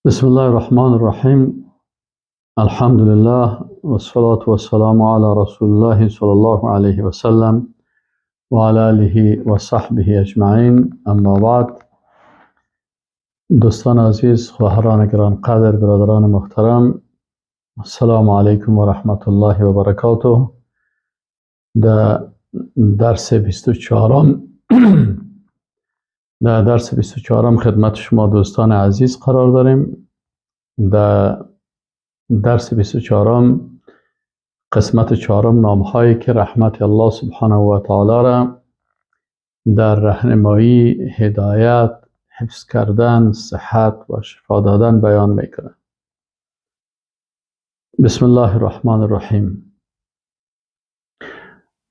بسم الله الرحمن الرحیم. الحمد لله والصلاة والسلام على رسول الله صلی الله علیه و سلم و علی آله و صحبه اجمعین. اما بعد، دوستان عزیز، خواهران گرانقدر، برادران محترم، السلام علیکم و رحمت الله و برکاته. در درس 24 در درس 24 خدمت شما دوستان عزیز قرار داریم. در درس 24 قسمت 4 نامهایی که رحمت الله سبحانه و تعالی را در راهنمایی، هدایت، حفظ کردن، صحت و شفا دادن بیان میکنه. بسم الله الرحمن الرحیم.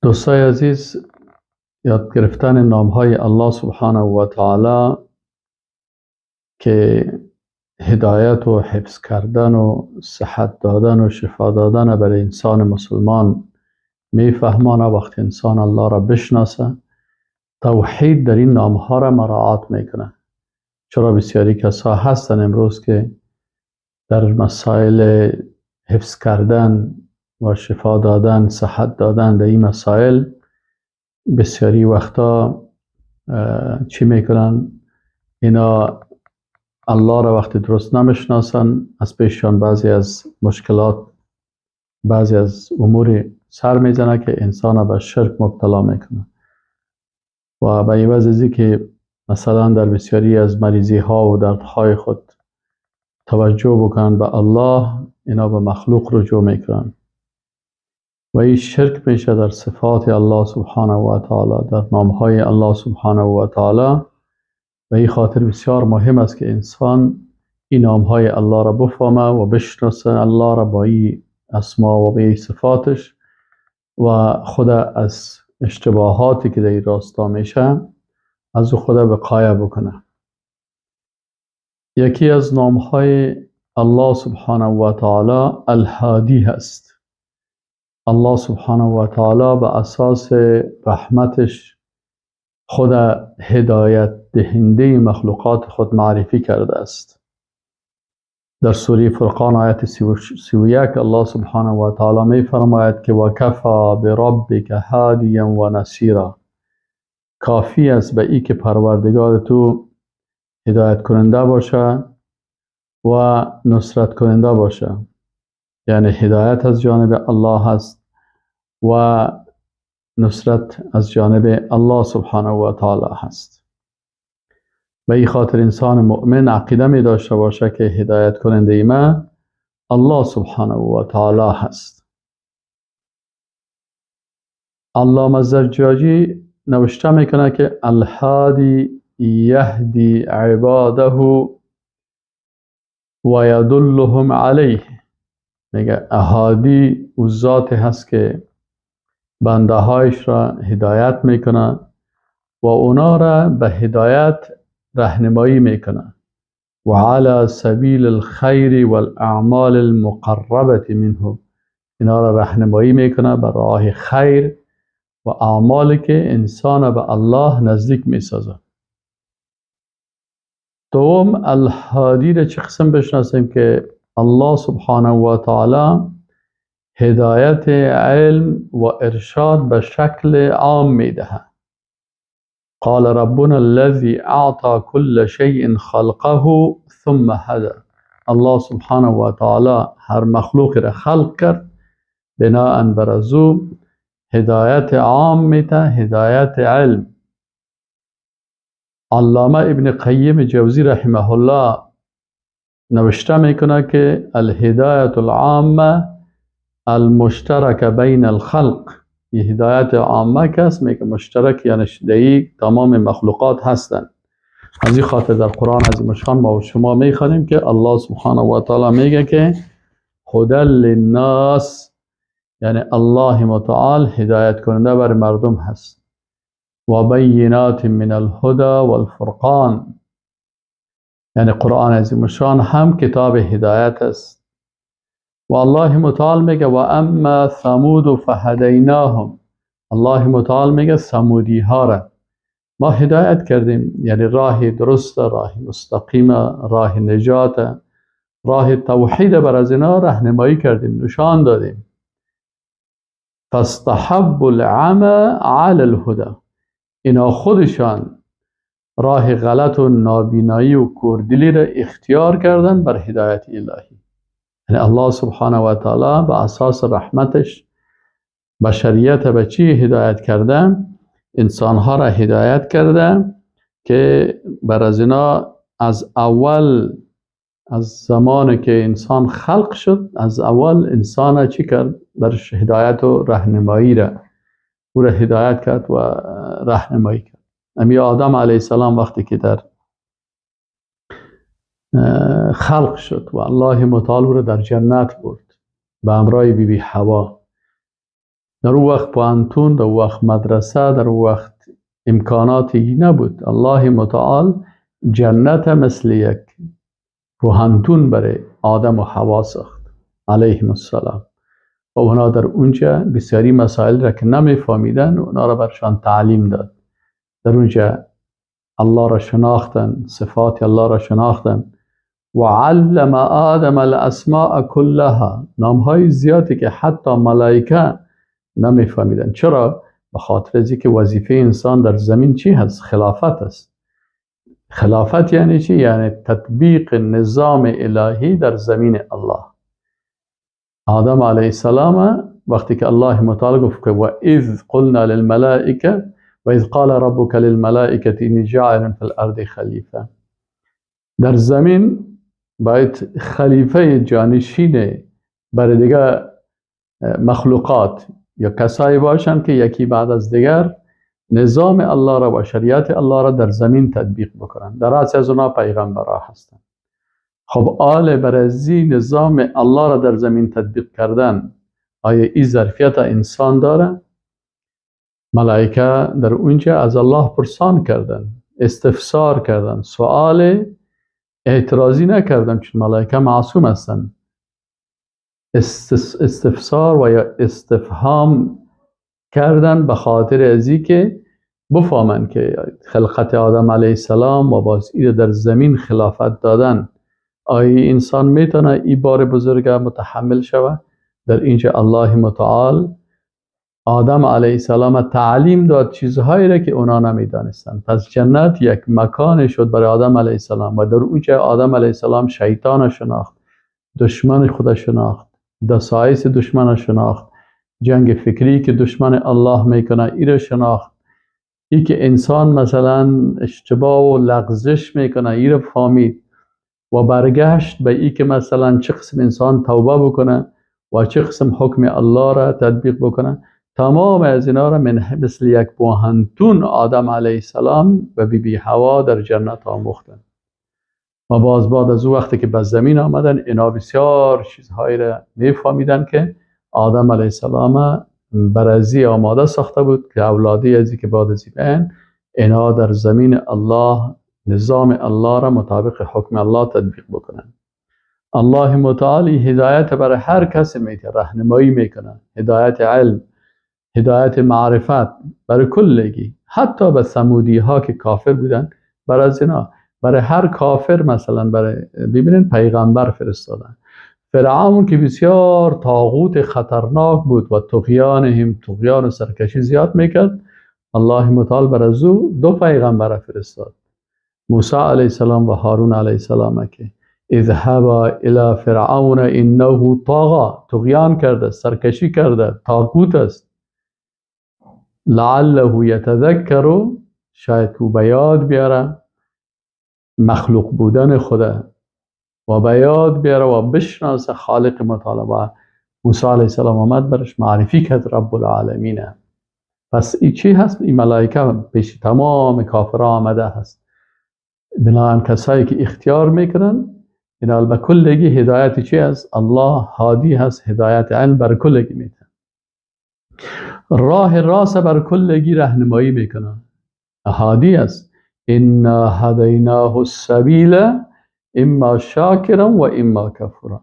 دوستای عزیز، یاد گرفتن نامهای الله سبحانه و تعالی که هدایت و حفظ کردن و صحت دادن و شفا دادن برای انسان مسلمان میفهمانه. وقتی انسان الله را بشناسه، توحید در این نامها را مراعات میکنه. چرا بسیاری کسا هستن امروز که در مسائل حفظ کردن و شفا دادن، صحت دادن، در این مسائل بسیاری وقتا چی میکنن؟ اینا الله را وقتی درست نمیشناسن، از پیششان بعضی از مشکلات، بعضی از امور سر میزنه که انسان به شرک مبتلا میکنه. و به عوض از که مثلا در بسیاری از مریضی ها و دردهای خود توجه بکنن به الله، اینا به مخلوق رجوع میکنن و این شرک میشه در صفات الله سبحانه و تعالی، در نامهای الله سبحانه و تعالی. و این خاطر بسیار مهم است که انسان این نامهای الله را بفهمه و بشناسه الله را با این اسما و با این صفاتش و خود از اشتباهاتی که در این راستا میشه از او خود وقایه بکنه. یکی از نامهای الله سبحانه و تعالی الهادی هست. الله سبحانه و تعالی به اساس رحمتش خود هدایت دهنده مخلوقات خود معرفی کرده است. در سوره فرقان آیت 31 الله سبحانه و تعالی می فرماید که و کفا بربک هادیا و نصیرا. کافی است به ای که پروردگار تو هدایت کننده باشه و نصرت کننده باشه. یعنی هدایت از جانب الله هست و نصرت از جانب الله سبحانه و تعالی هست. به این خاطر انسان مؤمن عقیده می داشته باشه که هدایت کننده ما الله سبحانه و تعالی هست. علامه زجاجی نوشته میکنه که الهادی یهدی عباده و یدلهم علیه. میگه اهادی او ذات هست که بنده هایش را هدایت میکنه و اونا را به هدایت راهنمایی میکنه. و علی سبیل الخیر والاعمال المقربة منه. اینا را راهنمایی میکنه به راه خیر و اعمالی که انسان به الله نزدیک میسازه. دوم، الهادی را چه قسم بشناسیم که الله سبحانه و تعالی هدایت علم و ارشاد به شکل عام میدهد. قال ربنا الذي اعطى كل شيء خلقه ثم هدى. الله سبحانه و تعالی هر مخلوق را خلق کرد، بناء بر ازو هدایت عام میده، هدایت علم. علامه ابن قیم جوزی رحمه الله نوشته میکنه که الهدایت العامه المشترک بین الخلق. این هدایت عامه کس میگه مشترک، یعنی شدهی تمام مخلوقات هستند. از این خاطر در قرآن عظیم الشان ما و شما میخوانیم که الله سبحانه و تعالی میگه که هدی للناس، یعنی الله متعال هدایت کننده بر مردم هست. و بینات من الهدی والفرقان، یعنی قرآن عظیم الشان هم کتاب هدایت است. و الله متعال میگه و اما ثمود فهدیناهم. الله متعال میگه ثمودی ها را ما هدایت کردیم، یعنی راه درست، راه مستقیم، راه نجات راه توحید بر از اینا راهنمایی کردیم، نشان دادیم. فاستحب العمى علی الهدى، اینا خودشان راه غلط و نابینایی و کوردلی را اختیار کردن بر هدایت الهی. یعنی الله سبحانه و تعالی به اساس رحمتش بشریت به چی هدایت کرده؟ انسانها را هدایت کرده که بر از اینا از اول، از زمانی که انسان خلق شد، از اول انسان چی کرد؟ برش هدایت و راهنمایی را، او را هدایت کرد و راهنمایی کرد. امی آدم علیه السلام وقتی که در خلق شد و الله متعال او را در جنت برد به همراه بی بی حوا، در او وقت پوهنتون، در او وقت مدرسه، در او وقت امکاناتی نبود. الله متعال جنت مثل یک پوهنتون برای آدم و حوا ساخت علیهم السلام، و اونا در اونجا بسیاری مسائل را که نمیفهمیدن اونا را برشان تعلیم داد. در اونجا الله را شناختن، صفات الله را شناختن. و علم آدم الاسماء كلها، نامهای زیادی که حتی ملائکه نمیفهمیدن. چرا؟ به خاطر از اینکه وظیفه انسان در زمین چی هست؟ خلافت است. خلافت یعنی چی؟ یعنی تطبیق نظام الهی در زمین الله. آدم علیه السلام وقتی که الله متعال گفت که و اذ قلنا للملائکه و اذ قال ربک للملائکه انی جاعل فی الارض خلیفه، در زمین باید خلیفه جانشین برای دیگه مخلوقات یا کسایی باشند که یکی بعد از دیگر نظام الله را و شریعت الله را در زمین تطبیق بکنند. در رأس از اونا پیغمبرها هستند. خب آل برازی نظام الله را در زمین تطبیق کردن، آیا این ظرفیت انسان داره؟ ملائکه در اونجا از الله پرسان کردن، استفسار کردن، سوال اعتراضی نکردن، چون ملائکه معصوم هستند. استفسار و یا استفهام کردن به خاطر ازی که بفهمن که خلقت آدم علیه السلام و باز ای در زمین خلافت دادن، آیا انسان میتونه ای بار بزرگ متحمل شوه؟ در اینجا الله متعال آدم علیه السلام تعلیم داد چیزهایی را که اونا نمیدانستند. پس جنت یک مکان شد برای آدم علیه السلام و در اونجا آدم علیه السلام شیطان شناخت، دشمن خود شناخت، دسایس دشمن شناخت، جنگ فکری که دشمن الله میکنه ای را شناخت، ای که انسان مثلا اشتباه و لغزش میکنه ای را فهمید و برگشت به ای که مثلا چه قسم انسان توبه بکنه و چه قسم حکم الله را تطبیق بکنه. تمام از اینا را مثل یک پوهنتون آدم علیه السلام و بی بی حوا در جنت آموختن. و باز بعد از او وقتی که به زمین آمدن، اینا بسیار چیزهایی را میفهمیدن که آدم علیه السلام برازی آماده ساخته بود که اولادی ازی که بعد از این اینا در زمین الله نظام الله را مطابق حکم الله تطبیق بکنن. الله متعالی هدایت برای هر کسی میده، راهنمایی میکنه، هدایت علم، هدایت معرفت برای کلگی، حتی به ثمودی ها که کافر بودن، برای از اینا، برای هر کافر مثلا برای ببینن پیغمبر فرستادن. فرعون که بسیار طاغوت خطرناک بود و طغیانهم طغیان و سرکشی زیاد میکرد، الله متعال بر از او دو پیغمبر فرستاد، موسی علیه السلام و هارون علیه السلام، که اذهبا الی فرعون انه طغی، طغیان کرده، سرکشی کرده، طاغوت است، لعله یتذکر، شاید او به یاد بیاره مخلوق بودن خدا و به یاد بیاره و بشناسه خالق متعال. و موسی علیه السلام آمد برش معرفی کرد رب العالمین. پس این چی هست؟ این ملائکه پیش تمام کافرها آمده هست. بنابراین کسایی که اختیار میکنن اینا به کلگی هدایت چی هست؟ الله هادی هست، هدایت علم بر کلگی میده، راه راست بر کلگی راهنمایی میکنه، هادی است. انا هدیناه السبیل اما شاکرا و اما کفورا.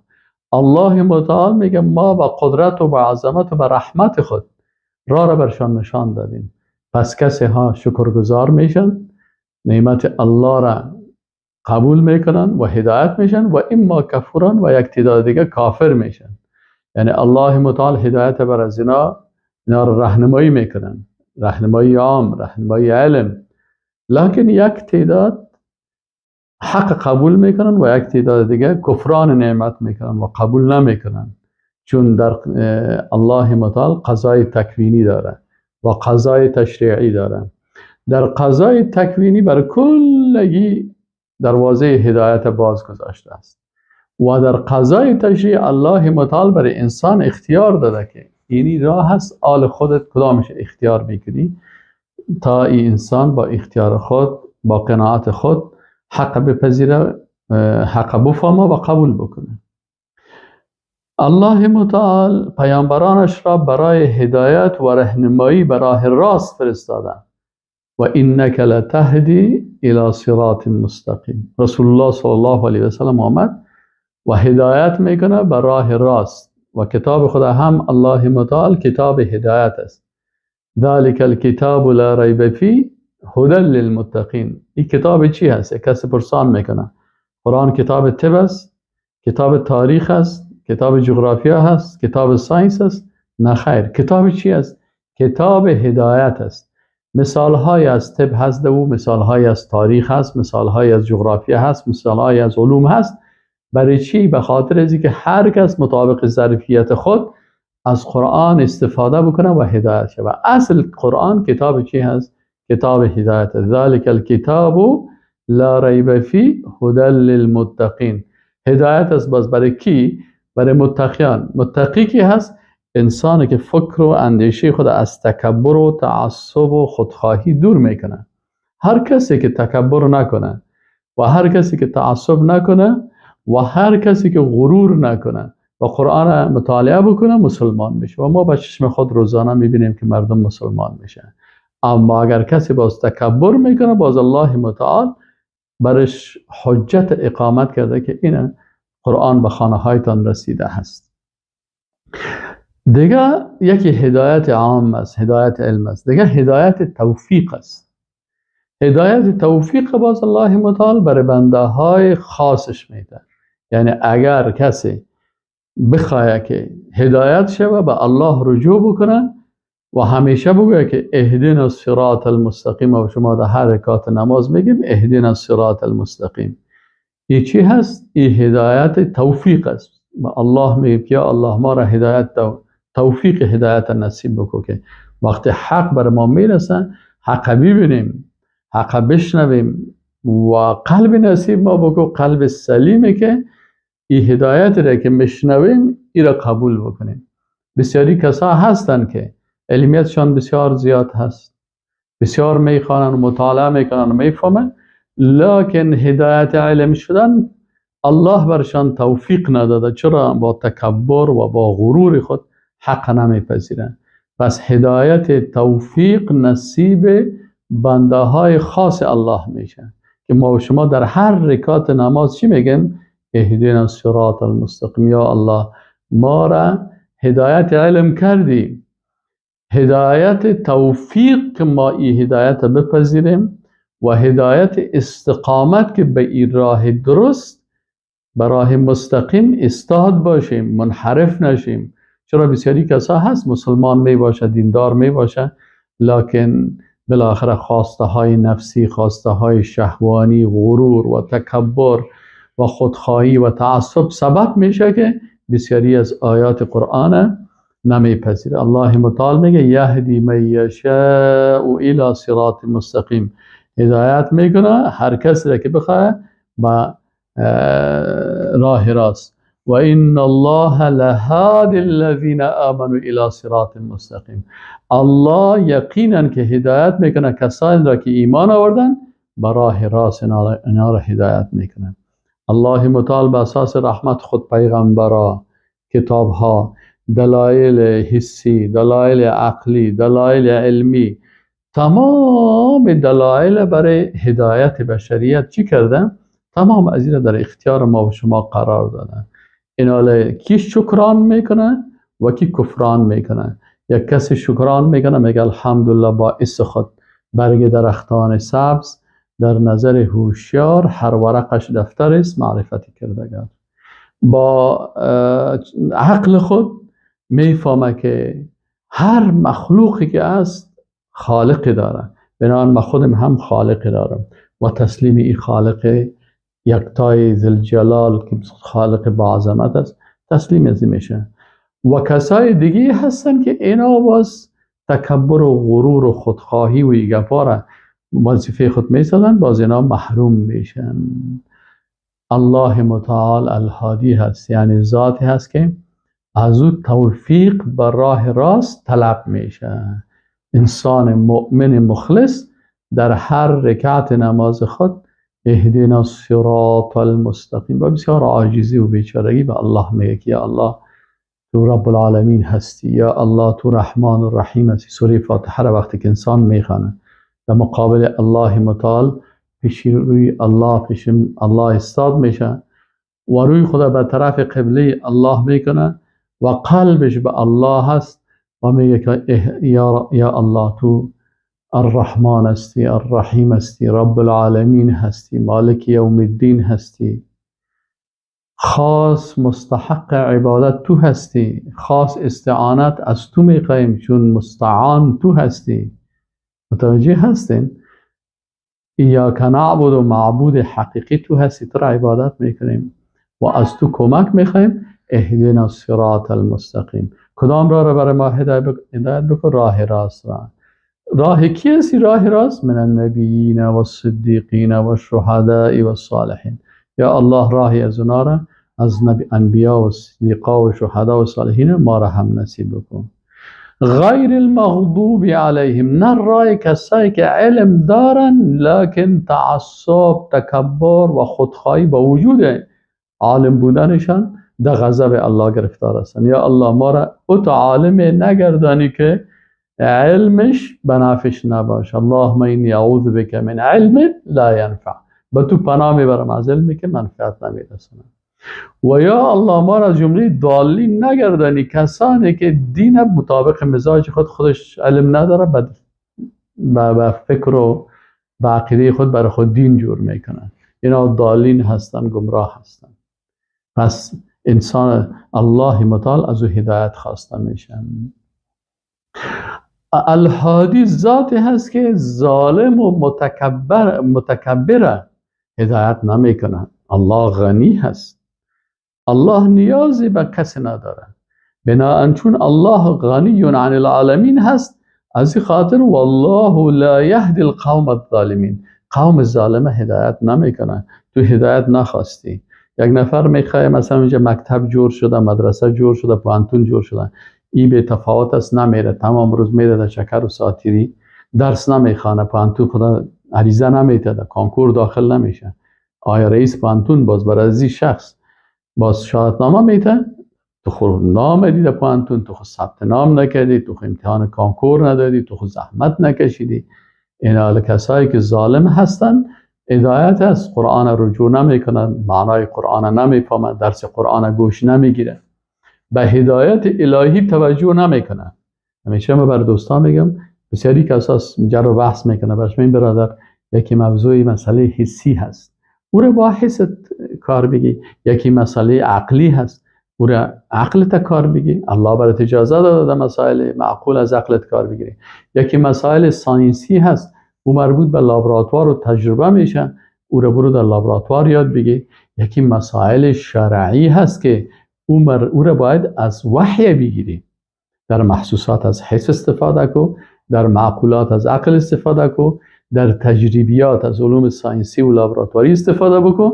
الله متعال میگه ما با قدرت و با عظمت و با رحمت خود راه را برشان نشان دادیم. پس کسی ها شکرگزار میشن، نعمت الله را قبول میکنن و هدایت میشن و اما کفوران و یک تعداد دیگه کافر میشن. یعنی الله متعال هدایت بر از اینا را راهنمایی میکنن، راهنمایی عام، راهنمایی علم، لکن یک تعداد حق قبول میکنن و یک تعداد دیگه کفران نعمت میکنن و قبول نمیکنن، چون در الله متعال قضای تکوینی داره و قضای تشریعی داره. در قضای تکوینی بر کلگی دروازه هدایت باز گذاشته است و در قضای تشریع الله متعال برای انسان اختیار داده که اینی راه هست، آل خودت کدامش اختیار میکنی تا این انسان با اختیار خود، با قناعت خود حق بپذیره، حق بفهمه و قبول بکنه. الله متعال پیامبرانش را برای هدایت و رهنمایی به راه راست فرستاده و انک لتهدی الی صراط مستقیم. رسول الله صلی الله علیه و سلم آمد و هدایت میکنه به راه راست و کتاب خدا هم الله متعال کتاب هدایت است. ذلك الكتاب لا ریب فیه هدی للمتقین. این کتاب چی هست؟ کسی پرسان میکنه. قرآن کتاب طب است، کتاب تاریخ است، کتاب جغرافیا هست، کتاب science است؟ نه خیر. کتاب چی است؟ کتاب هدایت است. مثال های از طب هست و مثال های از تاریخ هست، مثال های از جغرافیا هست، مثال های از علوم هست. برای چی؟ به خاطر از اینکه هر کس مطابق ظرفیت خود از قرآن استفاده بکنه و هدایت شود. اصل قرآن کتاب چی هست؟ کتاب هدایت. ذلك الكتاب لا ریب فیه هدی للمتقین. هدایت است باز برای کی؟ برای متقیان. متقی کی هست؟ انسانی که فکر و اندیشه خود از تکبر و تعصب و خودخواهی دور میکنه. هر کسی که تکبر نکنه و هر کسی که تعصب نکنه و هر کسی که غرور نکنه و قرآن مطالعه بکنه مسلمان میشه. و ما با چشم خود روزانه میبینیم که مردم مسلمان میشن. اما اگر کسی باز تکبر میکنه، باز الله متعال برش حجت اقامت کرده که اینه قرآن به خانه هایتان رسیده هست. دیگه یکی هدایت عام است، هدایت علم است. دیگه هدایت توفیق است. هدایت توفیق باز الله متعال برای بنده های خاصش میده. یعنی اگر کسی بخواه که هدایت شوه، به الله رجوع بکنه و همیشه بگوید که اهدنا الصراط المستقیم، و شما در هر رکعت نماز میگیم اهدنا الصراط المستقیم. این چی هست؟ این هدایت توفیق است. و الله میگه که یا الله ما را هدایت توفیق هدایت نصیب بکن که وقتی حق بر ما میرسه حق ببینیم، حق بشنویم و قلب نصیب ما بکن، قلب سلیمه که این هدایت را که میشنویم این را قبول بکنیم. بسیاری کسا هستند که علمیتشان بسیار زیاد هست، بسیار میخوانن و مطالعه میکنن و میفهمن، لکن هدایت علم شدن الله برشان توفیق نداده. چرا؟ با تکبر و با غرور خود حق نمیپذیرن. پس هدایت توفیق نصیب بنده های خاص الله میشه که ما و شما در هر رکعت نماز چی میگیم؟ اهدنا الصراط المستقیم. یا الله ما را هدایت علم کردی، هدایت توفیق که ما این هدایت بپذیریم و هدایت استقامت که به این راه درست، به راه مستقیم استاد باشیم، منحرف نشیم. چرا بسیاری کسا هست مسلمان می باشه، دیندار می باشه، لکن بالاخره خواسته های نفسی، خواسته های شهوانی، غرور و تکبر و خودخواهی و تعصب سبب میشه که بسیاری از آیات قرآن نمیپذیره. الله متعال میگه یهدی من یشاء الی صراط مستقیم. هدایت میکنه هر کسی را که بخواه با راه راست. و ان الله لهادی الذین آمنوا الی صراط مستقیم. الله یقینا که هدایت میکنه کسانی را که ایمان آوردن به راه راست، اینا را هدایت میکنه. الله متعال به اساس رحمت خود پیغمبرا، کتابها، دلایل حسی، دلایل عقلی، دلایل علمی، تمام دلایل برای هدایت بشریت چی کردن؟ تمام از این در اختیار ما و شما قرار دادن. اینا کی شکران میکنه و کی کفران میکنه. یک کسی شکران میکنه، میگه الحمدلله باعث خود برگ درختان سبز، در نظر هوشیار هر ورقش دفتر است معرفت کردگار. با عقل خود میفهمه که هر مخلوقی که است خالقی داره، بنابراین ما خودم هم خالقی دارم و تسلیم این خالق یکتای ذوالجلال که خالق با عظمت است تسلیم از میشه. و کسای دیگه هستن که اینا باز تکبر و غرور و خودخواهی و ایگپا را وظیفه خود میسازن، باز اینا محروم میشن. الله متعال الهادی هست، یعنی ذاتی هست که از او توفیق بر راه راست طلب میشه. انسان مؤمن مخلص در هر رکعت نماز خود اهدنا الصراط المستقیم با بسیار عاجزی و بیچارگی به الله میگه که یا الله تو رب العالمین هستی، یا الله تو رحمان و رحیم هستی. سوره فاتحه را وقتی که انسان میخوانه در مقابل الله متعال پیش روی الله، پیش الله استاد میشه و روی خدا به طرف قبله الله میکنه و قلبش به الله هست و میگه که یا الله تو الرحمن هستی، الرحیم هستی، رب العالمین هستی، مالک یوم الدین هستی، خاص مستحق عبادت تو هستی، خاص استعانت از تو میخواهیم چون مستعان تو هستی. متوجه هستین؟ ایاک نعبد و معبود حقیقی تو هستی، تو را عبادت میکنیم و از تو کمک میخواهیم. اهدنا الصراط المستقیم، کدام راه را برای ما هدایت بکن؟ راه راست را. راه کی هستی؟ راه راست من النبیین و الصدیقین و الشهداء و الصالحین. یا الله راهی از اونا را، از انبیا و صدیقا و شهدا و صالحین ما را هم نصیب بکن. غیر المغضوب علیهم، نه راه کسایی که علم دارن لکن تعصب، تکبر و خودخواهی با وجود عالم بودنشان در غضب الله گرفتار هستن. یا الله ما را او تا عالم نگردانی که علمش بنافش نباش. اللهم اینی اعوذ بک من علم لا ینفع، به تو پناه میبرم از علمی که منفعت نمیرسونه. و یا الله ما را از جمله ضالین نگردانی، کسانی که دین مطابق مزاج خود خودش علم نداره، به فکر و به عقیده خود برای خود دین جور میکنن. اینا ضالین هستن، گمراه هستن. پس انسان الله متعال از او هدایت خواسته میشن. الهادی ذاتی هست که ظالم و متکبر هدایت نمیکنه. الله غنی هست، الله نیازی به کسی نداره. بنابراین چون الله غنی عن العالمین هست، از این خاطر والله لا یهدی القوم الظالمین، قوم ظالمه هدایت نمیکنه. تو هدایت نخواستی. یک نفر میخواه مثلا اینجا مکتب جور شده، مدرسه جور شده، پوهنتون جور شده، این به تفاوت است نمیره، تمام روز میره در چکر و ساتیری، درس نمیخوانه، پوهنتون خدا عریضه نمیده، کانکور داخل نمیشه. آیا رئیس پوهنتون باز برای از شخص باز شهادتنامه میده؟ تو خود نام دیده پوهنتون، تو خود ثبت نام نکردی، تو خود امتحان کانکور ندادی، تو خود زحمت نکشیدی. اینا کسایی که ظالم هستن هدایت از قرآن رجوع نمیکنن، معنای قرآن نمیفهمن، درس قرآن گوش نمیگیرن، به هدایت الهی توجه نمیکنن. همیشه من بر دوستان میگم، بسیاری کساس جر و بحث میکنه، برش این برادر یکی موضوع مسئله حسی هست، او رو با حس کار بگی، یکی مسئله عقلی هست، او رو عقلت کار بگی، الله برات اجازه داده مسائل معقول از عقلت کار بگیری. یکی مسائل ساینسی هست، او مربوط به لابراتوار و تجربه میشه، او رو برو در لابراتوار یاد بگی. یکی مسائل شرعی هست که او رو باید از وحی بگیری. در محسوسات از حس استفاده کو، در معقولات از عقل استفاده کو، در تجربیات از علوم ساینسی و لابراتواری استفاده بکن،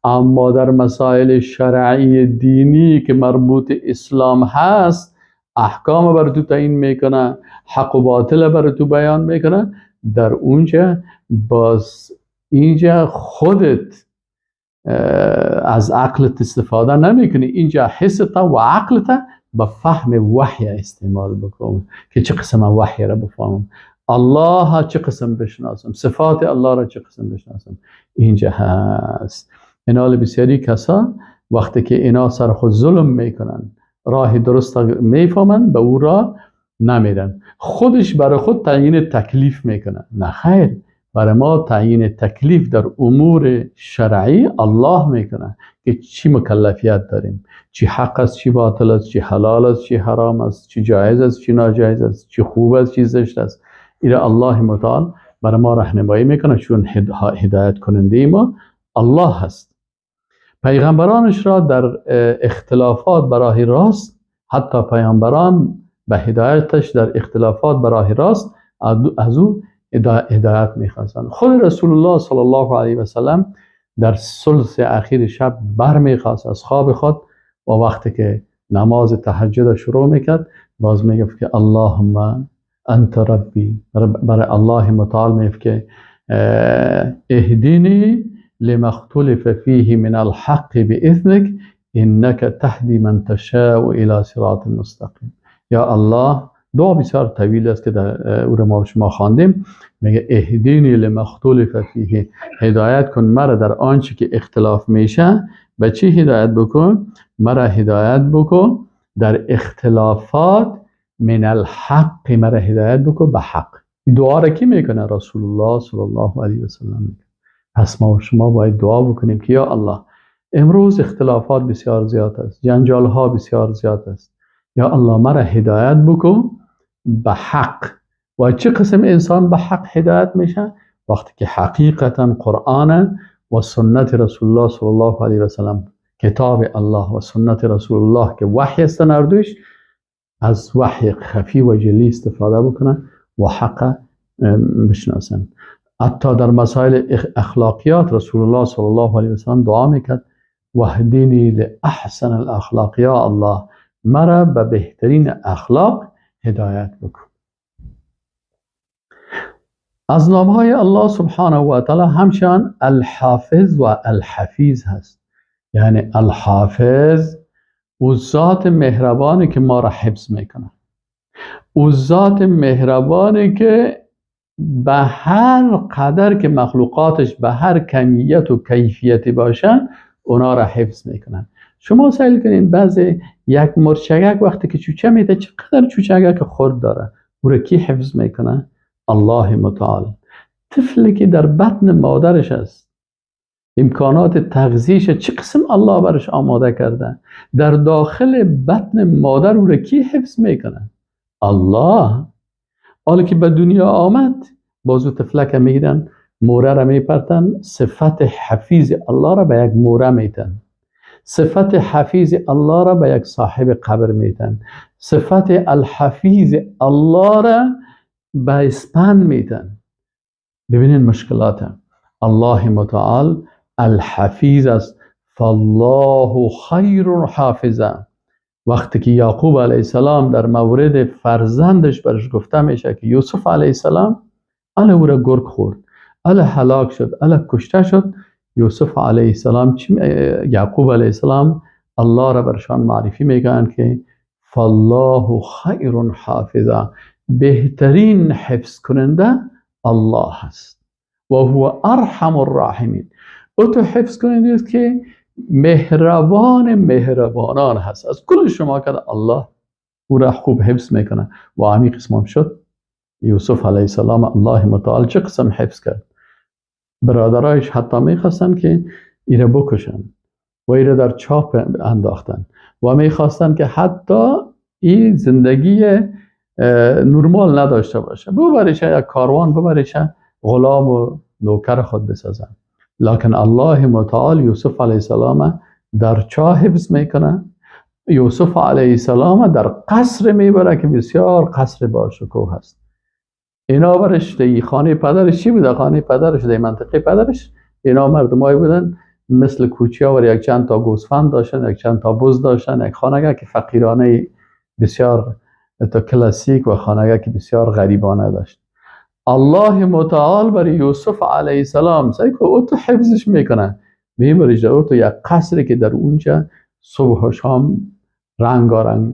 اما در مسائل شرعی دینی که مربوط اسلام هست، احکام بر تو تعیین میکنه، حق و باطل بر تو بیان میکنه، در اونجا باز اینجا خودت از عقلت استفاده نمیکنی، اینجا حست و عقلت به فهم وحی استعمال بکن که چه قسم وحی را بفهمم، الله چه قسم بشناسم، صفات الله را چه قسم بشناسم، اینجا هست. اینا بسیاری کسا وقتی که اینا سر خود ظلم میکنن، راه درست میفهمن، به او را نمیرن، خودش برای خود تعیین تکلیف میکنه. نه خیر، برای ما تعیین تکلیف در امور شرعی الله میکنه که چی مکلفیت داریم، چی حق است، چی باطل است، چی حلال است، چی حرام است، چی جایز است، چی ناجایز است، چی خوب است، چی زشت است. ایره الله متعال برای ما راهنمایی میکنه، چون هدایت کننده ما الله هست. پیغمبرانش را در اختلافات براه راست، حتی پیامبران به هدایتش در اختلافات براه راست از او هدایت میخواستند. خود رسول الله صلی الله علیه و سلم در ثلث اخیر شب برمیخواست از خواب خود و وقتی که نماز تهجد شروع میکرد باز میگفت که اللهم انت ربی، برای الله متعال میگفت که اهدینی لما اختلف فیه من الحق باذنک انک تهدی من تشاء الى صراط مستقیم. یا الله، دعا بسیار طویل است که در او را ما شما خواندیم. میگه اهدینی لما اختلف فیه، هدایت کن مرا در آنچه که اختلاف میشه. به چی هدایت بکن؟ مرا هدایت بکن در اختلافات، من الحق، مرا هدایت بکن به حق. دعا را کی میکنه؟ رسول الله صلی الله علیه و سلم میکنه. پس ما و شما باید دعا بکنیم که یا الله، امروز اختلافات بسیار زیاد است، جنجال ها بسیار زیاد است، یا الله مرا هدایت بکن به حق. و چه قسم انسان به حق هدایت میشه؟ وقتی که حقیقتا قرآن و سنت رسول الله صلی الله علیه و سلم، کتاب الله و سنت رسول الله که وحی است نردوش، از وحی خفی و جلی استفاده بکنه و حق بشناسن. حتی در مسائل اخلاقیات رسول الله صلی الله علیه و سلم دعا میکرد واهدینی لاحسن الاخلاق، یا الله مرا به بهترین اخلاق هدایت بکن. از نامهای الله سبحانه و تعالی همچنان الحافظ و الحفیظ هست. یعنی الحافظ او ذات مهربانی که ما را حفظ میکنه، او ذات مهربانی که به هر قدر که مخلوقاتش به هر کمیت و کیفیتی باشن اونا را حفظ میکنن. شما سیل کنین بعضی یک مرچگک وقتی که چوچه میده چقدر چوچگک خورد داره، او را کی حفظ میکنه؟ الله متعال. طفلی که در بطن مادرش است، امکانات تغذیه‌اش چه قسم الله برش آماده کرده، در داخل بطن مادر او را کی حفظ میکنه؟ الله. حالا که به دنیا آمد بازو طفلک میگیرن، موره را میپرتن، صفت حفیظ الله را به یک موره میتن، صفت حفیظ الله را به یک صاحب قبر میتن، صفت الحفیظ الله را به اسپند میتن. ببینین مشکلات. الله متعال الحفیظ است، فالله خیر حافظه. وقتی که یعقوب علیه السلام در مورد فرزندش برش گفته میشه که یوسف علیه السلام اله او را گرگ خورد، اله هلاک شد، اله کشته شد، یوسف علیه السلام یعقوب علیه السلام الله را برشان معرفی میکنن که فالله خیر حافظه، بهترین حفظ کننده الله هست و هو ارحم الراحمین. او تو حفظ کننده است که مهربان مهربانان هست. از کل شما که الله او را خوب حفظ میکنه. و همین قسم هم شد. یوسف علیه السلام الله متعال چه قسم حفظ کرد؟ برادرایش حتی میخواستن که ایره بکشن و ایره در چاپ انداختن و میخواستن که حتی این زندگی نرمال نداشته باشه، ببریشه یک کاروان، ببریشه غلام و نوکر خود بسازن. لکن الله متعال یوسف علیه السلام در چاه حفظ میکنه، یوسف علیه السلام در قصر میبره که بسیار قصر باشکوه هست. اینا برش دی خانه پدرش چی بوده؟ خانه پدرش دی منطقه پدرش اینا مردمایی بودن مثل کوچیا و یک چند تا گوسفند داشتن، یک چند تا بز داشتن، یک خانه که فقیرانه بسیار تا کلاسیک و خانه که بسیار غریبانه داشت. الله متعال برای یوسف علیه السلام سعی که او تو حفظش میکنه، میبرش در او تو یک قصری که در اونجا صبح و شام رنگارنگ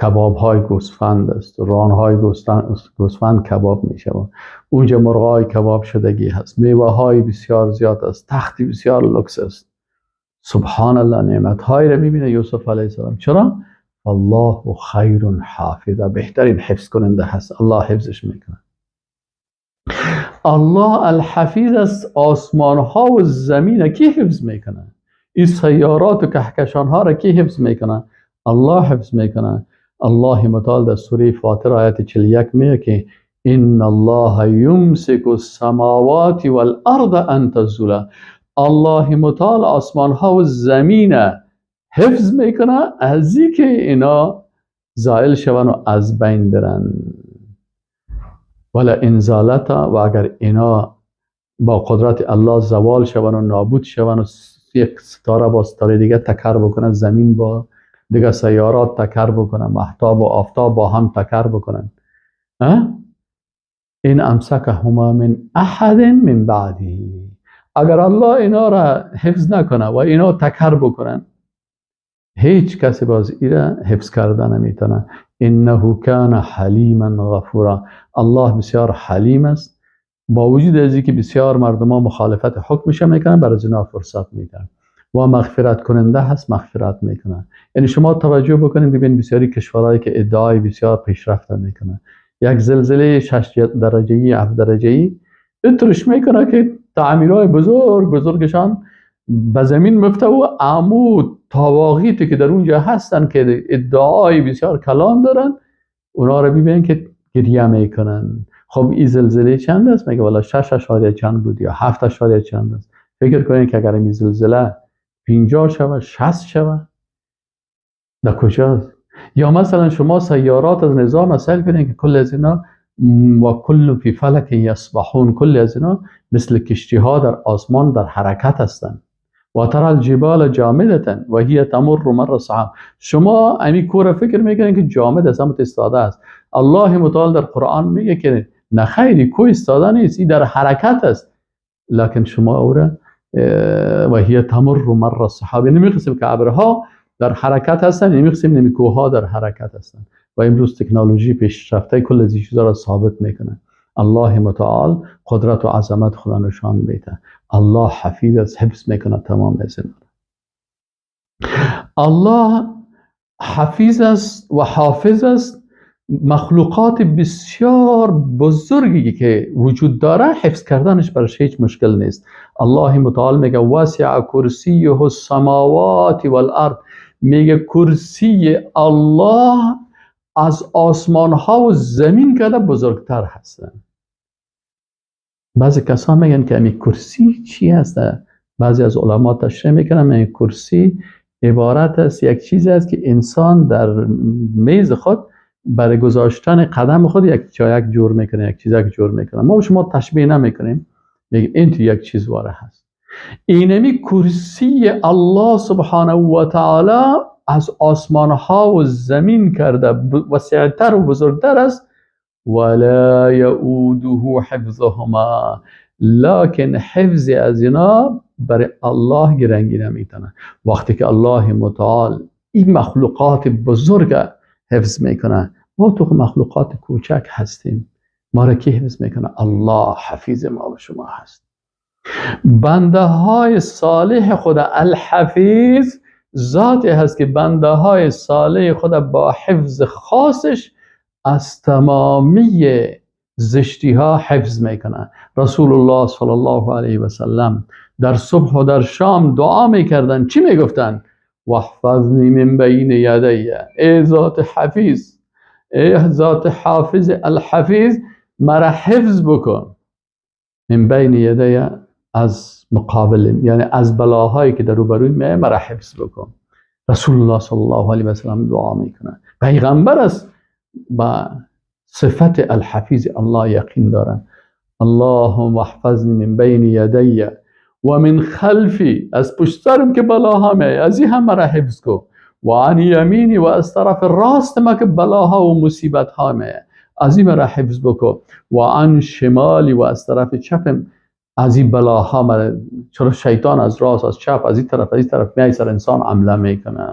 کباب های گوسفند است، ران های گوسفند کباب میشه، اونجا مرغ های کباب شدگی هست، میوه های بسیار زیاد است، تختی بسیار لوکس است. سبحان الله، نعمت های را میبینه یوسف علیه السلام. چرا؟ الله خیر حافظه، بهترین حفظ کننده هست، الله حفظش میکنه. الله الحفیظ است. آسمان ها و زمین کی حفظ میکنه؟ این سیارات و کهکشان ها را کی حفظ میکنه؟ الله حفظ میکنه. الله متعال در سوره فاطر آیت 41 میگه که ان الله یمسک السماوات والارض ان تزولا. الله متعال آسمان ها و زمین حفظ میکنه از اینکه اینا زائل شون و از بین برن. ولا ان زالتا، و اگر اینا با قدرت الله زوال شون و نابود شون و یک ستاره با ستاره دیگه تکر بکنن، زمین با دیگه سیارات تکر بکنن، مهتاب و آفتاب با هم تکر بکنن، این امسکهما من احد من بعدی، اگر الله اینا را حفظ نکنه و اینا تکر بکنن، هیچ کسی باز ایره حفظ کردن نمیتونه. انه کان حلیما غفورا. الله بسیار حلیم است، با وجود از اینکه بسیار مردم ها مخالفت حکمش میکنن، برای اینا فرصت میدن و مغفرت کننده هست، مغفرت میکنن. یعنی شما توجه بکنید ببینید بسیاری کشورهایی که ادعای بسیار پیشرفت میکنن، یک زلزله 6 درجه‌ای 7 درجه‌ای اترش میکنه که تعمیرهای بزرگ بزرگشان به زمین مفته و عمود تواغیتی که در اونجا هستن که ادعای بسیار کلان دارن، اونا رو ببینن که گریه میکنن. خب این زلزله چند است؟ میگه والا 6 اشاریه چند بود یا 7 اشاریه چند است. فکر کنید که اگر این زلزله 50 شوه 60 شوه در کجاست؟ یا مثلا شما سیارات از نظام سیل کنید که کل از اینا و کل فی فلک یسبحون، کل از اینا مثل کشتی ها در آسمان در حرکت هستند. و ترى الجبال جامدة و هي تمر مر السحاب. شما امی کوره فکر میکنید که جامد است، هم ایستاده است. الله متعال در قرآن میگه که نه خیری، کو ایستاده نیست، این در حرکت است. لکن شما او را و هي تمر مر السحاب، یعنی میقسم که ابرها در حرکت هستن، یعنی میقسم نمیکوها در حرکت هستن. و امروز تکنولوژی پیشرفته کل از این چیزا را ثابت میکنه. الله متعال قدرت و عظمت خدا نشان میده. الله حفیظ است، حفظ میکنه تمام از اینا. الله حفیظ است و حافظ است. مخلوقات بسیار بزرگی که وجود داره حفظ کردنش برش هیچ مشکل نیست. الله متعال میگه وسع کرسیه السماوات والارض، میگه کرسی الله از آسمان ها و زمین کده بزرگتر هستن. بعضی کسان میگن که امی کرسی چی هست؟ بعضی از علما تشریح میکنن میگن کرسی عبارت است یک چیز است که انسان در میز خود برای گذاشتن قدم خود یک جایک جور میکنه، یک چیزک جور میکنه. ما شما تشبیه نمیکنیم، میگیم این تو یک چیز واره هست. اینمی کرسی الله سبحانه و تعالی از آسمان ها و زمین کرده وسیعتر و بزرگتر است. ولا یؤوده حفظهما، لکن حفظ از اینا برای الله گرنگی نمیتونه. وقتی که الله متعال این مخلوقات بزرگ حفظ میکنه، ما تو مخلوقات کوچک هستیم، ما را کی حفظ میکنه؟ الله حفیظ ما و شما هست. بنده های صالح خدا الحفیظ ذاتی هست که بنده های صالح خدا با حفظ خاصش از تمامی زشتی ها حفظ میکنه. رسول الله صلی الله علیه و سلم در صبح و در شام دعا میکردن. چی میگفتن؟ واحفظنی من بین یدی، ای ذات حفیظ، ای ذات حافظ الحفیظ، مرا حفظ بکن. من بین یدی، از مقابلم، یعنی از بلاهایی که در روبروی میه مرا حفظ بکن. رسول الله صلی الله علیه و سلم دعا میکنه. پیغمبر است، با صفت الحفیظ الله یقین داره. اللهم احفظنی من بین یدی و من خلفی، از پشت سرم که بلاها میه از این هم مرا حفظ کن، و عن یمینی، و از طرف راست ما که بلاها و مصیبت ها میه از این مرا حفظ بکن، و عن شمالی، و از طرف چپم از این بلاها مرا، چرا شیطان از راست از چپ از این طرف از این طرف میای سر انسان عمله میکنه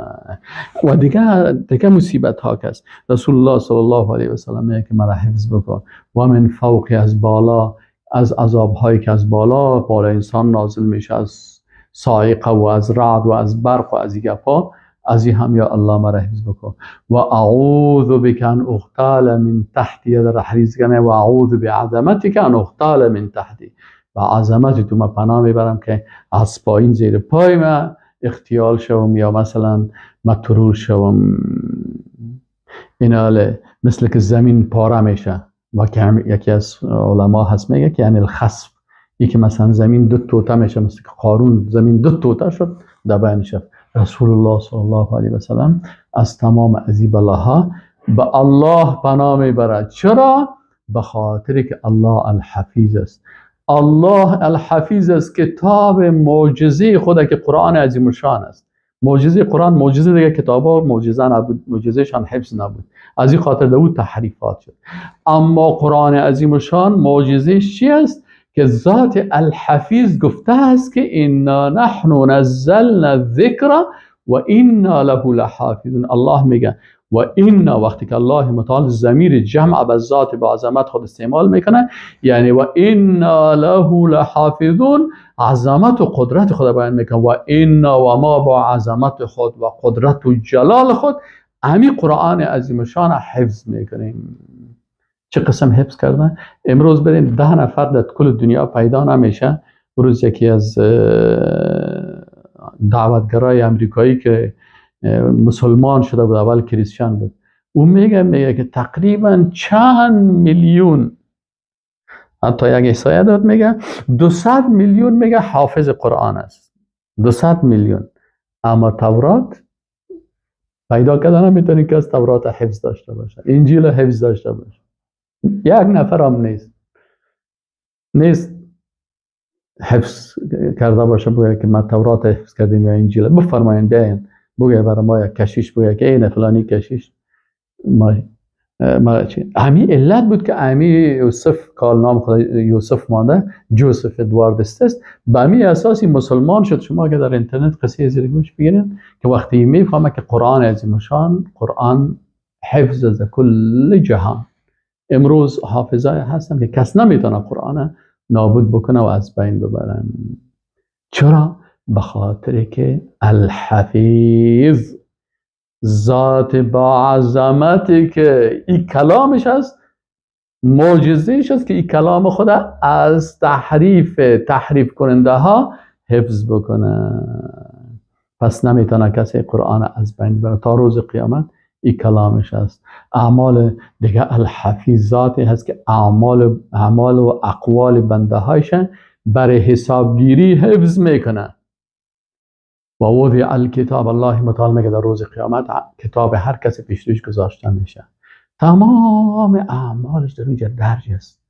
و دیگه مصیبت ها کس. رسول الله صلی الله علیه و سلم میگه که مرا حفظ بکن. و من فوقی، از بالا، از عذاب هایی که از بالا بالا انسان نازل میشه، از صاعقه و از رعد و از برق و از این گپا، از این هم یا الله مرا حفظ بکن. و اعوذ بک ان اغتال من تحتی، در حدیث کنه و اعوذ بعظمتک ان اغتال من تحتی، و عظمت تو ما پناه میبرم که از پایین زیر پای ما اختیال شوم یا مثلا مترور شوم. ایناله مثل که زمین پاره میشه و که یکی از علما هست میگه که یعنی الخسف، یکی مثلا زمین دو توته میشه، مثل که قارون زمین دو توته شد در بین شد. رسول الله صلی الله علیه و سلم از تمام ازی بلاها به الله پناه میبرد. چرا؟ به خاطر که الله الحفیظ است. الله الحفیظ است، کتاب معجزه خدا که قرآن عظیم الشان است. معجزه قرآن معجزه دیگه کتابا معجزه نبود، معجزهشان حفظ نبود، از این خاطر داود تحریفات شد. اما قرآن عظیم الشان معجزهش چی است؟ که ذات الحفیظ گفته است که انا نحن نزلنا الذکر و انا له لحافظون. الله میگه و اینا، وقتی که الله متعال ضمیر جمع به ذات با عظمت خود استعمال میکنه، یعنی و انا له لحافظون، عظمت و قدرت خود بیان میکنه. و اینا و ما با عظمت خود و قدرت و جلال خود امی قرآن عظیم شان حفظ میکنیم. چه قسم حفظ کردن؟ امروز بریم 10 نفر در کل دنیا پیدا نمیشه. روز یکی از دعوتگرای امریکایی که مسلمان شده بود، اول کریستیان بود، او میگه که تقریبا چند میلیون، حتی یک احصایه داد میگه 200 میلیون میگه حافظ قرآن است، 200 میلیون. اما تورات پیدا کردن نمیتونی که از تورات حفظ داشته باشه، انجیل حفظ داشته باشه، یک نفر هم نیست حفظ کرده باشه بگه که ما تورات حفظ کردیم یا انجیل. بفرمایین بیاین بگه برای ما یک کشیش بگه که این فلانی کشیش ما امی علت بود که امی یوسف کال نام خود یوسف مانده، جوزف ادوارد است، به امی اساسی مسلمان شد. شما که در اینترنت قصه زیر گوش بگیرین که وقتی میفهمه که قرآن عظیم شان، قرآن حفظ از کل جهان. امروز حافظای هستن که کس نمیتونه قرآن نابود بکنه و از بین ببرن. چرا؟ به خاطر که الحفیظ ذات با عظمتی که این کلامش هست، معجزهش هست که این کلام خدا از تحریف کننده ها حفظ بکنه. پس نمیتونه کسی قرآن از بین ببره تا روز قیامت. این کلامش هست. اعمال دیگه الحفیظ ذاتی هست که اعمال و اقوال بنده هایش برای حسابگیری حفظ میکنه. و وضع الکتاب، الله متعال میگه در روز قیامت کتاب هر کسی پیش روش گذاشته میشه، تمام اعمالش در اونجا درج است.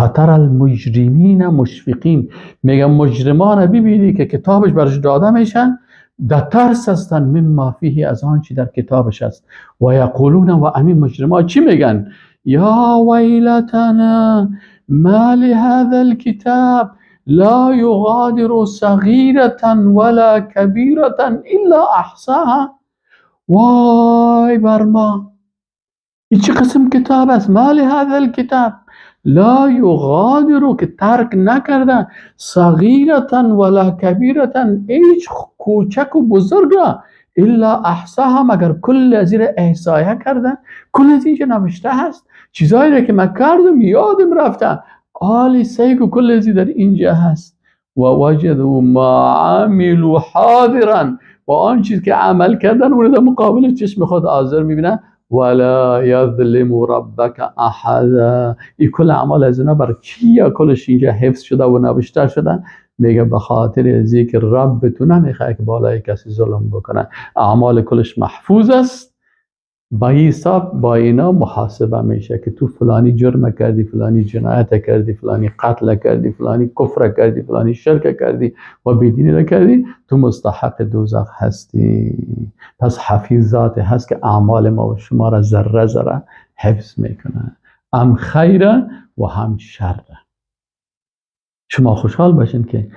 فتر المجرمین مشفقین، میگه مجرمان ببینی که کتابش برش داده میشه، در ترس هستن مما فیه، از آنچه در کتابش است. و یقولون، و امین مجرمان چی میگن؟ یا ویلتنا ما لهذا الكتاب لا يغادر صغيرة ولا كبيرة إلا أحصاها. وای بر ما، این چه قسم کتاب است؟ ما لهذا الكتاب لا یغادر، که ترک نکرده، صغیرة ولا کبیرة، هیچ کوچک و بزرگ را، الا احصاها، مگر کل از این احصایه کرده، کل از اینجا نوشته هست. چیزایی را که من کردم یادم رفته، آلی سیگ و کل ازی در اینجا هست. و وجدوا ما عملوا حاضرا، و آن چیز که عمل کردن اون در مقابل چشم خود حاضر میبینن. ولا یظلم ربک احدا. این کل اعمال از اینا برای چی یا کلش اینجا حفظ شده و نوشته شده؟ میگه به خاطر از اینکه رب تو نمیخواد که بالای کسی ظلم بکنه، اعمال کلش محفوظ است. با حساب با اینا محاسبه میشه که تو فلانی جرم کردی، فلانی جنایت کردی، فلانی قتل کردی، فلانی کفر کردی، فلانی شرک کردی و بیدینی کردی، تو مستحق دوزخ هستی. پس حفیظ ذات هست که اعمال ما و شما را ذره ذره حفظ میکنه، هم خیر و هم شر. شما خوشحال باشین که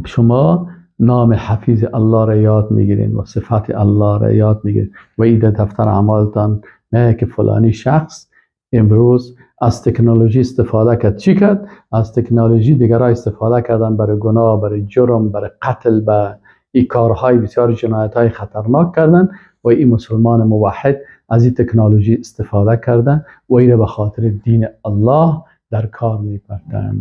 شما نام حفیظ الله را یاد میگیرین و صفات الله را یاد میگیرین و این در دفتر اعمالتان نه که فلانی شخص امروز از تکنولوژی استفاده کرد، چی کرد؟ از تکنولوژی دیگرها استفاده کردن برای گناه، برای جرم، برای قتل، به این کارهای بسیار جنایت های خطرناک کردن و این مسلمان موحد از این تکنولوژی استفاده کرده و این به خاطر دین الله در کار میپردن.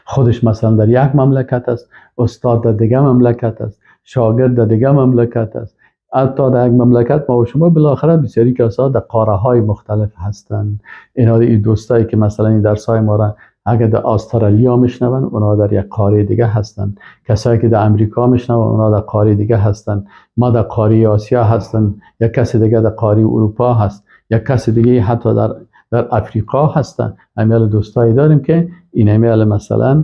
خودش مثلا در یک مملکت است، استاد در دیگه مملکت است، شاگرد در دیگه مملکت است. حتی در یک مملکت ما و شما بالاخره بسیاری کسا در قاره های مختلف هستند. اینا این دوستایی که مثلا این درس های ما را اگر در استرالیا میشنون، اونا در یک قاره دیگه هستند. کسایی که در امریکا میشنون، اونا در قاره دیگه هستند. ما در قاره آسیا هستند، یک کسی دیگه در قاره اروپا هست، یک کسی دیگه حتی در افریقا هستند. امیال دوستایی داریم که این امیال مثلا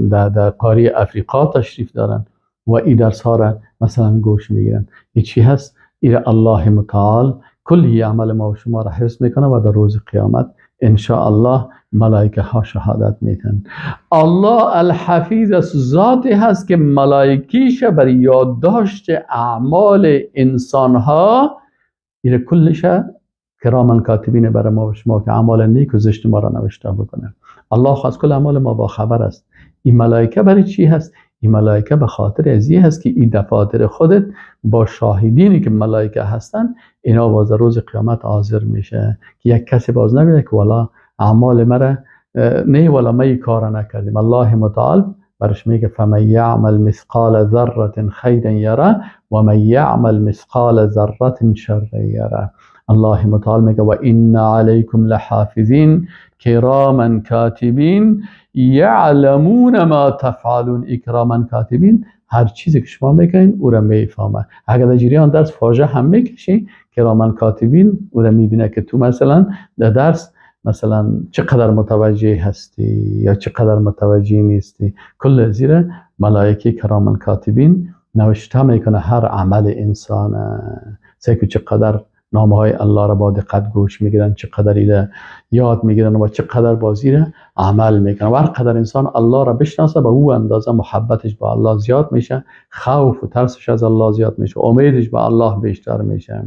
در قاره افریقا تشریف دارن و این درس ها را مثلا گوش میگیرن. این چی هست؟ این الله متعال کلی عمل ما و شما را حفظ میکنه و در روز قیامت ان شاء الله ملائکه ها شهادت میتن. الله الحفیظ است، ذاتی هست که ملائکیش بر یادداشت اعمال انسان ها، این کلش کراما کاتبین برای ما و شما که اعمال نیک و زشت ما را نوشته بکنه. الله از کل اعمال ما با خبر است. این ملائکه برای چی هست؟ این ملائکه به خاطر از این هست که این دفاتر خودت با شاهدینی که ملائکه هستن، اینا باز روز قیامت حاضر میشه که یک کسی باز نبینه که والا اعمال مرا نه، والا ما این کار نکردیم. الله متعال برش میگه فمن یعمل مثقال ذره خیرا یره و من یعمل مثقال ذره شرا یره. الله متعال میگه و ان علیکم لحافظین کراما کاتبین یعلمون ما تفعلون. کراما کاتبین هر چیزی که شما میکنین او را میفهمه. اگر در جریان درس فاجعه هم میکشی، کراما کاتبین او را میبینه که تو مثلا در درس مثلا چقدر متوجه هستی یا چقدر متوجه نیستی. کل زیر ملائکه کراما کاتبین نوشته میکنه هر عمل انسان، سه چقدر نامه های الله را با دقت گوش میگیرن، چقدر ایره یاد میگیرن و چقدر بازی را عمل میکنن. و هر قدر انسان الله را بشناسه، به او اندازه محبتش با الله زیاد میشه، خوف و ترسش از الله زیاد میشه، امیدش به الله بیشتر میشه.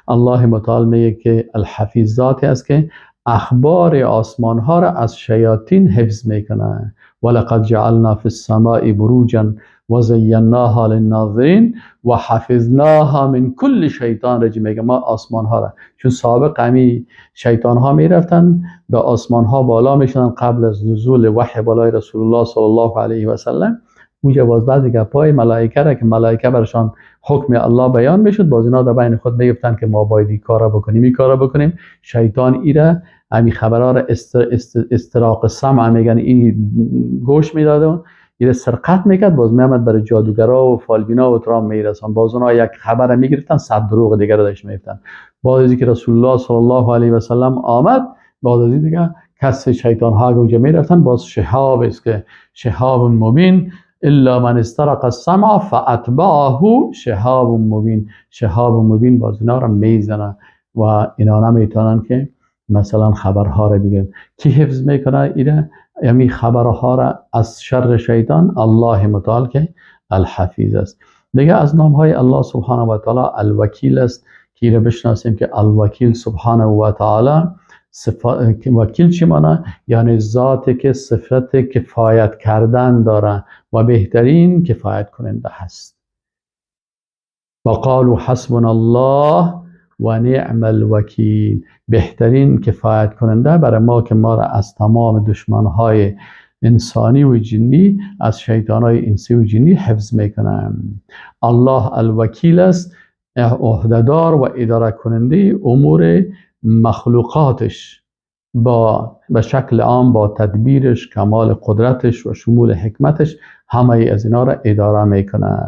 الله متعال میگه که الحفیظ ذاتی است که اخبار آسمان ها را از شیاطین حفظ میکنه. ولقد جعلنا فی السماء بروجا و زیناها للناظرین و حفظناها من کل شیطان رجیم. میگه ما آسمان ها را، چون سابق همی شیطان ها میرفتن به آسمان ها بالا میشدن قبل از نزول وحی بالای رسول الله صلی الله علیه و سلم، اونجا باز بعضی گپای ملائکه را که ملائکه برشان حکم الله بیان میشد، باز اینا در بین خود میگفتن که ما باید این کارا بکنیم، این کارا بکنیم. شیطان ایره همی خبرها را استراق سمع میگن، این گوش میداد، یه سرقت میکرد، باز میامد برای جادوگرا و فالبینا و ترام میرسان، باز اونا یک خبر میگرفتن، صد دروغ دیگر رو داشت میگفتن. بعد از اینکه رسول الله صلی الله علیه و سلم آمد، بعد از این دیگه کس شیطان ها اونجا میرفتن، باز شهاب است که شهاب مبین، الا من استرق السمع فاتبعه شهاب مبین. شهاب مبین باز اینا رو میزنه و اینا نمیتونن که مثلا خبرها رو بگیرن. کی حفظ میکنه ایره؟ یعنی خبرها را از شر شیطان؟ الله متعال که الحفیظ است. دیگه از نام های الله سبحانه و تعالی الوکیل است که را بشناسیم که الوکیل سبحانه و تعالی وکیل چی معنی؟ یعنی ذاتی که صفت کفایت کردن داره و بهترین کفایت کننده هست. و قالوا حسبنا الله و نعم الوکیل، بهترین کفایت کننده برای ما که ما را از تمام دشمنهای انسانی و جنی، از شیطانهای انسی و جنی حفظ میکنه. الله الوکیل است، عهدهدار و اداره کننده امور مخلوقاتش با به شکل عام، با تدبیرش، کمال قدرتش و شمول حکمتش همه از اینا را اداره میکنه.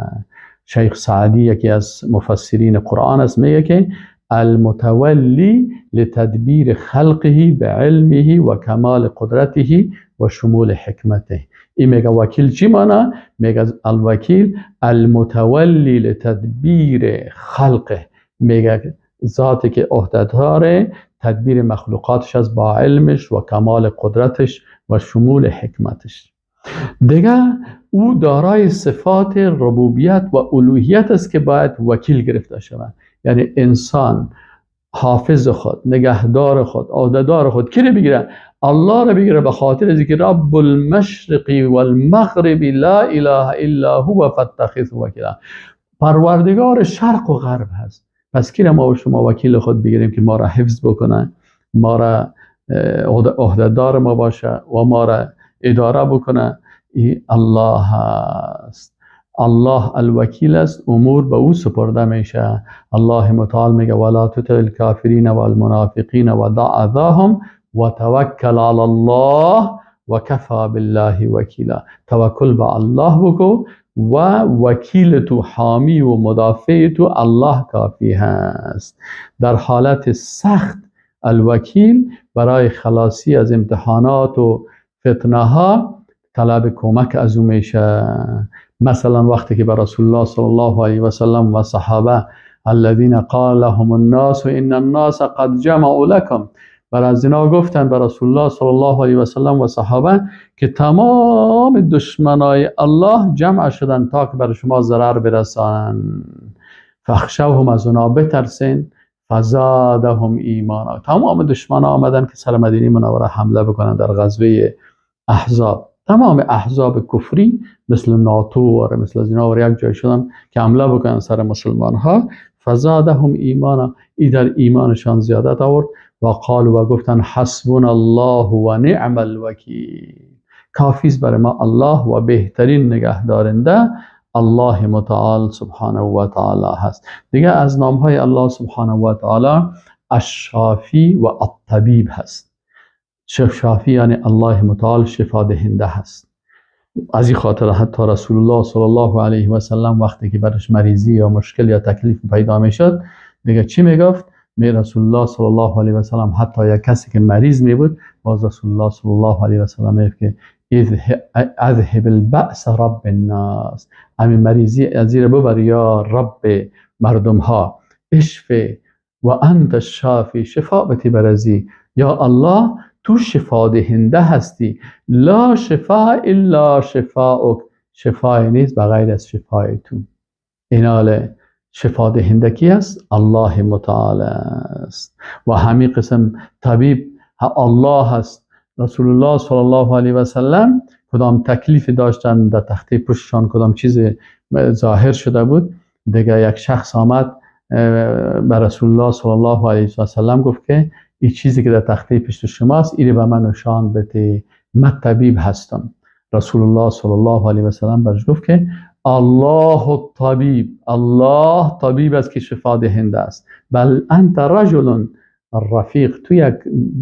شیخ سعدی یکی از مفسرین قرآن است، میگه که المتولی لتدبیر خلقه بعلمه و کمال قدرته و شمول حکمته. این میگه وکیل چی معنی؟ میگه الوکیل المتولی لتدبیر خلقه، میگه ذاتی که عهدهدار تدبیر مخلوقاتش است با علمش و کمال قدرتش و شمول حکمتش. دیگه او دارای صفات ربوبیت و الوهیت است که باید وکیل گرفته شود. یعنی انسان حافظ خود، نگهدار خود، عهدهدار خود کی رو بگیره؟ الله را بگیره به خاطر از اینکه رب المشرق والمغرب لا اله الا هو فاتخذه وکیلا، پروردگار شرق و غرب هست. پس کی را ما و شما وکیل خود بگیریم که ما را حفظ بکنه، ما را عهدهدار ما باشه و ما را اداره بکنه؟ ای الله است. الله الوکیل است، امور به او سپرده میشه. الله متعال میگه ولا تطع الکافرین والمنافقین و دع اذاهم و توکل علی الله و کفا بالله وکیلا. توکل به الله بکو و وکیل تو، حامی و مدافع تو الله کافی هست. در حالت سخت الوکیل برای خلاصی از امتحانات و فتنه ها طلب کمک از او میشه. مثلا وقتی که به رسول الله صلی الله علیه و سلم و صحابه الذین قال لهم الناس ان الناس قد جمعوا لكم، بر از اینا گفتن به رسول الله صلی الله علیه و سلم و صحابه که تمام دشمنای الله جمع شدن تا که بر شما ضرر برسانن. فاخشوهم، از اونا بترسین، فزادهم ایمانا. تمام دشمنا آمدن که سر مدینه منوره حمله بکنن در غزوه احزاب. تمام احزاب کفری مثل ناتو و مثل از اینا یک جای شدن که حمله بکنن سر مسلمان ها. فزادهم ایمانا، ای در ایمانشان زیادت آورد. و قالوا، و گفتن حسبنا الله و نعم الوکیل. کافی است برای ما الله و بهترین نگهدارنده الله متعال سبحانه و تعالی هست. دیگه از نام های الله سبحانه و تعالی الشافی و الطبیب هست. شافی یعنی الله متعال شفا دهنده هست. از این خاطر حتی رسول الله صلی الله علیه و سلم وقتی که برش مریضی یا مشکل یا تکلیف پیدا میشد دیگه چی میگفت؟ می رسول الله صلی الله علیه و سلم حتی یک کسی که مریض می بود باز رسول الله صلی الله علیه و سلم میگفت که اذهب البأس رب الناس، همین مریضی از زیر ببر یا رب مردم ها، اشف و انت الشافی، شفا بتی برزی یا الله، تو شفا دهنده هستی، لا شفا الا شفاؤک، شفای نیست بغیر از شفای تو. ایناله شفا دهنده کی است؟ الله متعال است. و همین قسم طبیب الله است. رسول الله صلی الله علیه و سلم کدام تکلیف داشتن در تخته پشتشان، کدام چیز ظاهر شده بود، دیگه یک شخص آمد به رسول الله صلی الله علیه و سلم گفت که این چیزی که در تخته پشت شماست اینو به من نشان بده، من طبیب هستم. رسول الله صلی الله علیه و سلم برش گفت که الله الطبیب، الله طبیب است که شفا دهنده است، بل انت رجل رفیق، تو یک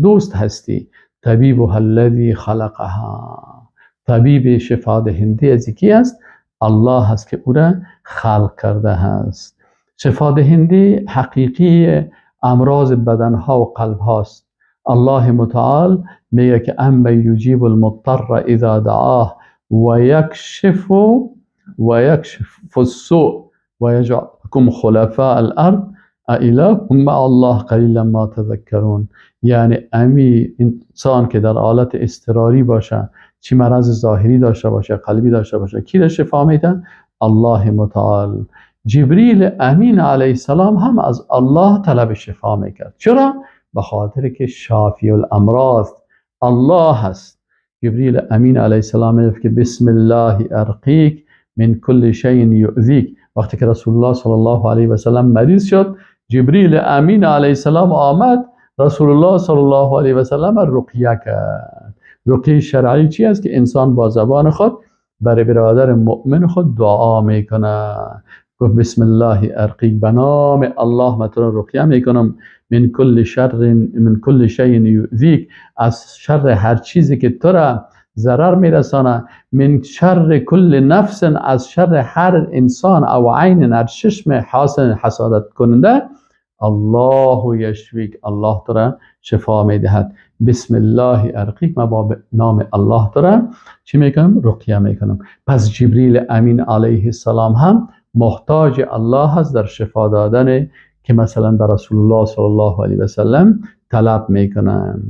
دوست هستی، طبیبها الذی خلقها، طبیب شفا دهنده از کی است؟ الله است که او را خلق کرده است. شفا دهنده حقیقی امراض بدنها و قلب هاست. الله متعال میگه که اما یجیب المضطر اذا دعاه و یکشف السوء و یجعلکم خلفاء الارض اله مع الله قلیلا ما تذکرون. یعنی امی انسان که در حالت اضطراری باشه، چی مرض ظاهری داشته باشه، قلبی داشته باشه، کی را شفا میده؟ الله متعال. جبریل امین علیه السلام هم از الله طلب شفا میکرد. چرا؟ به خاطر که شافی الامراض الله هست. جبریل امین علیه السلام میگفت که بسم الله ارقیک من کل شیء یؤذیک. وقتی که رسول الله صلی الله علیه و سلم مریض شد، جبریل امین علیه السلام آمد رسول الله صلی الله علیه و سلم رقیه کرد. رقیه شرعی چی است؟ که انسان با زبان خود برای برادر مؤمن خود دعا میکنه. گفت بسم الله ارقیک، به نام الله من تو را رقیه میکنم، من کل شر، من کل شیء یؤذیک، از شر هر چیزی که تو را ضرر میرسانه، من شر کل نفس، از شر هر انسان او عین، هر چشم حاسد حسادت کننده، الله یشفیک، الله تو را شفا میدهد. بسم الله ارقیک، من با نام الله تو را چی میکنم؟ رقیه میکنم. پس جبریل امین علیه السلام هم محتاج الله هست در شفا دادن که مثلا به رسول الله صلی الله علیه و سلم طلب میکنم.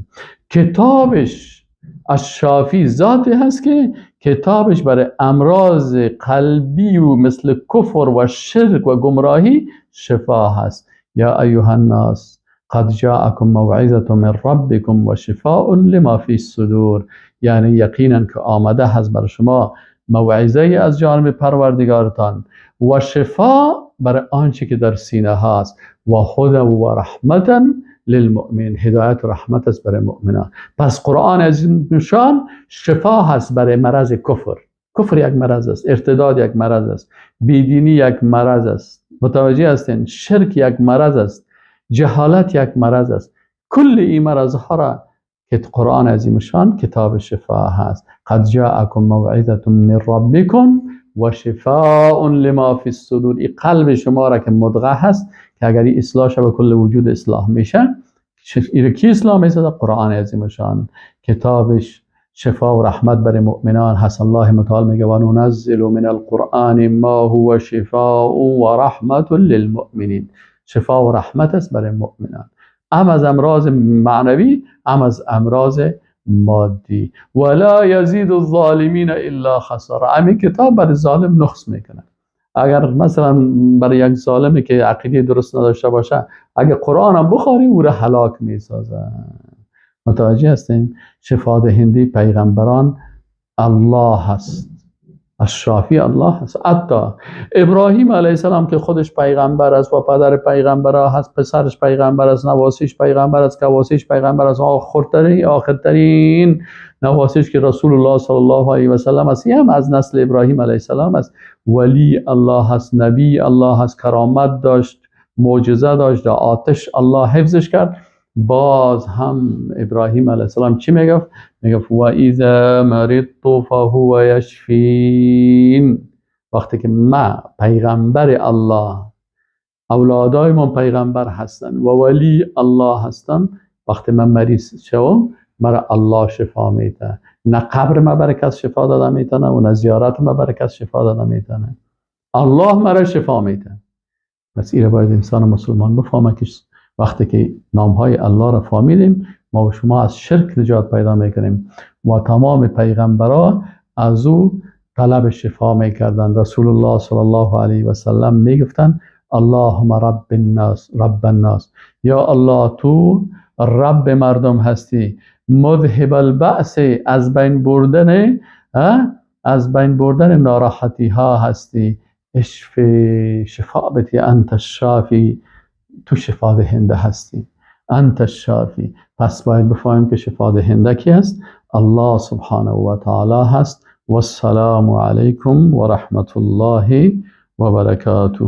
کتابش الشافی ذاتی هست که کتابش برای امراض قلبی و مثل کفر و شرک و گمراهی شفا هست. یا ایها الناس قد جاءکم موعظة من ربکم و شفاء لما فی الصدور، یعنی یقینا که آمده هست بر شما موعظه از جانب پروردگارتان و شفا بر آنچه که در سینه هاست، و هدی و رحمتا للمؤمن، هدایت و رحمت است برای مؤمنان. پس قرآن عظیم شان شفا هست برای مرض کفر. کفر یک مرض است، ارتداد یک مرض است، بیدینی یک مرض است، متوجه هستین؟ شرک یک مرض است، جهالت یک مرض است. کل این مرض ها را که قرآن عظیم شان کتاب شفا هست. قد جاءکم موعظة من ربکم و شفاء لما فی الصدور. این قلب شما را که مدغه هست که اگر این اصلاح شود کل وجود اصلاح میشه. این کی اصلاح میشه؟ قرآن عظیم شان کتابش شفا و رحمت برای مؤمنان هست. الله متعال میگه و ننزل من القرآن ما هو شفاء و رحمت للمؤمنین. شفا و رحمت است برای مؤمنان، هم از امراض معنوی هم از امراض مادی. ولا یزید الظالمین الا خسارا. همین کتاب برای ظالم نقص میکنه. اگر مثلا برای یک ظالمی که عقیده درست نداشته باشه، اگر قرآن هم بخواری او را هلاک میسازه. متوجه هستین؟ شفا دهنده پیغمبران الله هست، الشافی الله هست. حتی ابراهیم علیه السلام که خودش پیغمبر است و پدر پیغمبر هست، پسرش پیغمبر است، نواسیش پیغمبر است، کواسیش پیغمبر است، آخرترین نواسیش که رسول الله صلی الله علیه و سلم است، هم از نسل ابراهیم علیه السلام است. ولی الله هست، نبی الله هست، کرامت داشت، معجزه داشت، آتش الله حفظش کرد. باز هم ابراهیم علیه السلام چی میگفت؟ میگفت و اذا مرضت فهو یشفین. وقتی که ما پیغمبر الله، اولادای من پیغمبر هستن و ولی الله هستم، وقتی من مریض شوم مرا الله شفا میده. نه قبر ما برای کس شفا داده میتونه و نه زیارت ما برای کس شفا داده میتونه. الله مرا شفا میده. پس این باید انسان مسلمان بفهمه که وقتی که نامهای الله را فهمیدیم، ما و شما از شرک نجات پیدا میکنیم و تمام پیغمبران از او طلب شفا میکردن. رسول الله صلی الله علیه و سلم میگفتن اللهم رب الناس، رب الناس، یا الله تو رب مردم هستی، مذهب البأس، از بین بردن، از بین بردن ناراحتی ها هستی، اشف، شفا بتی، انت الشافی، تو شفا دهنده هستی، انت الشافی. پس باید بفهمیم که شفا دهنده کی هست؟ الله سبحانه و تعالی هست. و السلام علیکم و رحمت الله و برکاته.